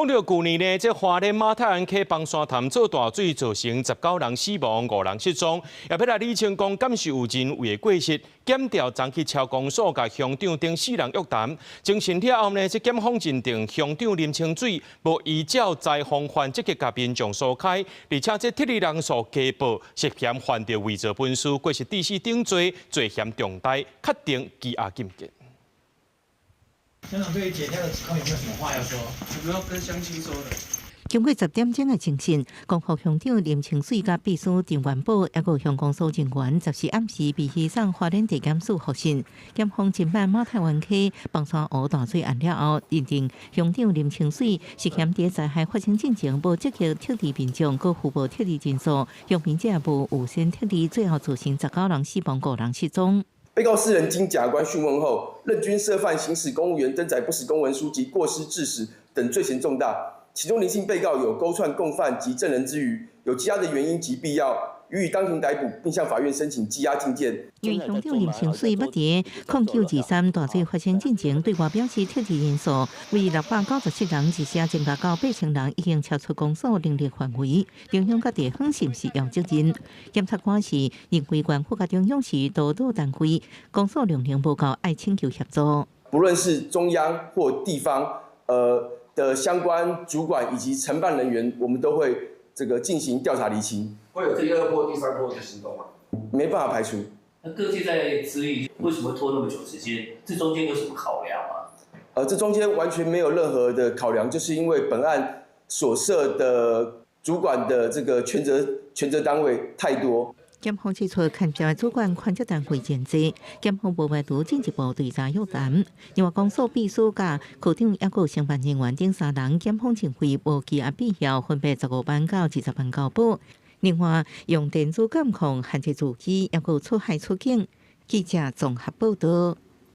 講著舊年呢，這花蓮馬太鞍溪崩山潭做大水，造成19人死亡、五人失蹤。也欲來理清講，敢是有人為的過失，檢調昨去抄公所，共鄉長等四人約談。偵訊了後呢，這檢方認定鄉長林清水無依照災防法積極共民眾疏開，而且這撤離人數加報，涉嫌犯著偽造文書、過失致死等罪，罪嫌重大，確定羈押禁見。鄉長對於檢調的指控有沒有什麼話要說？有沒有跟鄉親說的？經過10點鐘的偵訊，光復鄉長林清水佮秘書陳元寶，抑閣鄉公所人員，14暗時被移送花蓮地檢署複訊。檢方偵辦馬太灣溪崩山湖大水案了後，認定鄉長林清水涉嫌佇災害發生進前無積極撤離民眾，閣虛報撤離人數，鄉民者無預先撤離，最後造成19人死亡、五人失蹤。被告四人經檢察官訊問後，認均涉犯行使公務員登載不實公文書及過失致死等罪嫌重大。其中林姓被告有勾串共犯及證人之虞，有羈押的原因及必要，予以當庭逮捕，並向法院申請羈押禁見。因為鄉長林清水捌佇0923大水發生進前對外表示撤離人數為697人，一時增加到8000人，已經超出公所能力範圍。中央佮地方是毋是有責任？檢察官是認為縣府佮中央是督導單位，公所量能無夠，愛請求協助。不論是中央或地方，的相關主管以及承辦人員，我們都會這個進行調查釐清。會有第二波、第三波的行動嗎？沒辦法排除。那各界在質疑為什麼會拖那麼久時間？這中間有什麼考量嗎？這中間完全沒有任何的考量，就是因為本案所涉的主管的這個權責單位太多。檢方指出，牽涉主管權責單位真濟，檢方無排除進一步追查約談。另外，公所秘書佮科長抑閣承辦人員等三人，檢方認為無羈押必要，分別15萬到20萬交保。另外，用電子監控限制住機，抑閣出海出境。記者綜合報道。